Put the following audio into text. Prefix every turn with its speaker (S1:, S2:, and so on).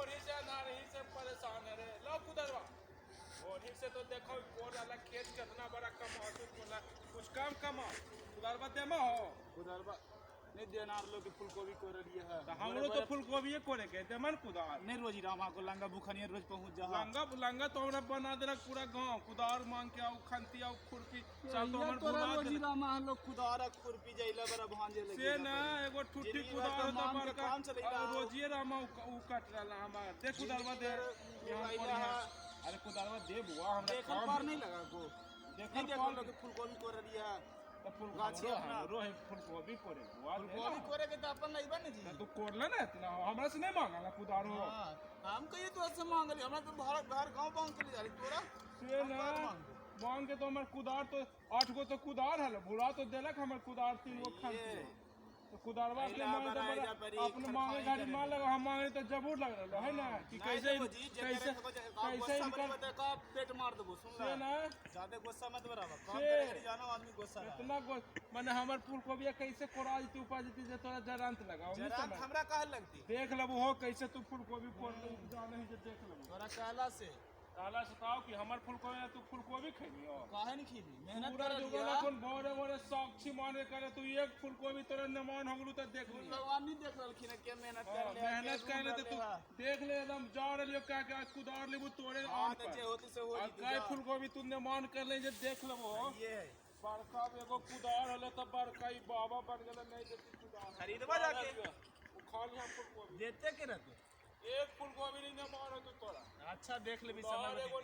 S1: भोरही से अनारही से परेशान है रे। लो कुदरवा भोरही से तो देखो कोर वाला खेत कितना बड़ा कमा तू बोला कुछ कम कमा कुदरवा देमा हो।
S2: कुदरवा नहीं देनार लोग के फूलगोभी कोर रही है।
S1: तो हमरो तो फूलगोभी कोरे के देमन कुदार
S2: नहीं रोज रामा को लंगा भूखनिया रोज पहुंच जा।
S1: लंगा लंगा तो हमरा बना देलक पूरा गांव कुदार मांग के आउ खंती आउ खुरपी चल तो हमर
S2: तोरा
S1: भुला
S2: रोजी
S1: देलक।
S2: रामा हम लोग कुदार खुरपी जइला बड़ा भांजे लगे
S1: से ना एगो ठुट्ठी
S2: जिंदगी भर
S1: कुदार
S2: तो
S1: तो
S2: मांग के
S1: बड़का
S2: काम चलैला।
S1: और रोजिए रामा उ कट रहला हमार। देख कुदारवा दे
S2: जिंदगी भर
S1: यहाँ
S2: उड़ाइला
S1: पर
S2: है।
S1: अरे कुदारवा दे बुआ हमरा
S2: देखल
S1: काम
S2: पर नहीं लगा को
S1: देखल
S2: नहीं देखल
S1: पर
S2: लोग के फूलगोभी कोर रही है।
S1: तो फूल
S2: गाछी अपना।
S1: हमरो है फूलगोभी कोरे बुआ दे
S2: फूलगोभी
S1: ना।
S2: कोरे के तो अपन नहीं बन जी।
S1: तो तू कोरला ना इतना हमरा से नहीं मांगला कुदारो।
S2: हां हम कहिए तो ऐसे मांगली हमरा तो बाहर बाहर गांव मांग के ले जा रही तोरा
S1: से
S2: हम
S1: ना
S2: बाहर मांगबो।
S1: मांग के तो हमर कुदार तो 8 गो तो कुदार हल भुला तो देलक हमर कुदार 3 गो खंती
S2: ये।
S1: तो कुदारवा अपने
S2: अइला
S1: मांगे तो
S2: बड़ा
S1: बड़ा
S2: एजा परी
S1: अपने मांगे
S2: खरखाई
S1: गाड़ी
S2: करे।
S1: मांग लगा हम मांगे तो जबूर लग रहा है ना कि
S2: नहीं
S1: कैसे
S2: देखो जी, जे
S1: कैसे
S2: करे सको जे- आप
S1: कैसे
S2: गुस्सा
S1: इनकर
S2: बड़ी बता का पेट मार देबो सुन
S1: से
S2: ला।
S1: ना
S2: ज्यादा गुस्सा मत बराबर काम
S1: से।
S2: करे घड़ी जानो आदमी गुस्सा रहा।
S1: इतना माने हमर फूलकोबिया कैसे कोरा जती उपा जती जे तोरा जरांत लगाओ नहीं
S2: जरा
S1: समझ।
S2: हमरा काहे लगती
S1: देख लेबू हो कैसे तू फूलकोबी कोर उपजा नहीं जे देख लेबू।
S2: तोरा कहला से
S1: कहला सताओ कि हमर फूलकोबी तू फूलकोबी खैबी हो।
S2: काहे नहीं खीली मेहनत
S1: पूरा
S2: कर
S1: जुगल
S2: लिया।
S1: अपन भोरे भोरे साक्षी माने करे तू एक फूलकोबी तोरा नमान हो गेलू त देख लियो।
S2: भगवान नहीं देख रहलखिन है के मेहनत
S1: हाँ,
S2: कर ले
S1: मेहनत कर ले तू देख ले एकदम जा रहलियो का के कुदार लेबू तोरे
S2: हां
S1: आन
S2: तो
S1: पर
S2: जे होती से हो
S1: आ
S2: जीती
S1: काय
S2: जा।
S1: फूलकोबी तू नमान कर ले जे देख लेबो हो।
S2: ये है
S1: बड़का एगो कुदार हले त बड़का ई बाबा बन गेल नहीं देती कुदार।
S2: खरीदबा जाके।
S1: उखाड़ लिया फूलकोबी
S2: देते के रहते
S1: एक फूलकोबी नहीं नमान हो तू तोरा
S2: अच्छा देख लेबी
S1: कुदार
S2: समय
S1: एगो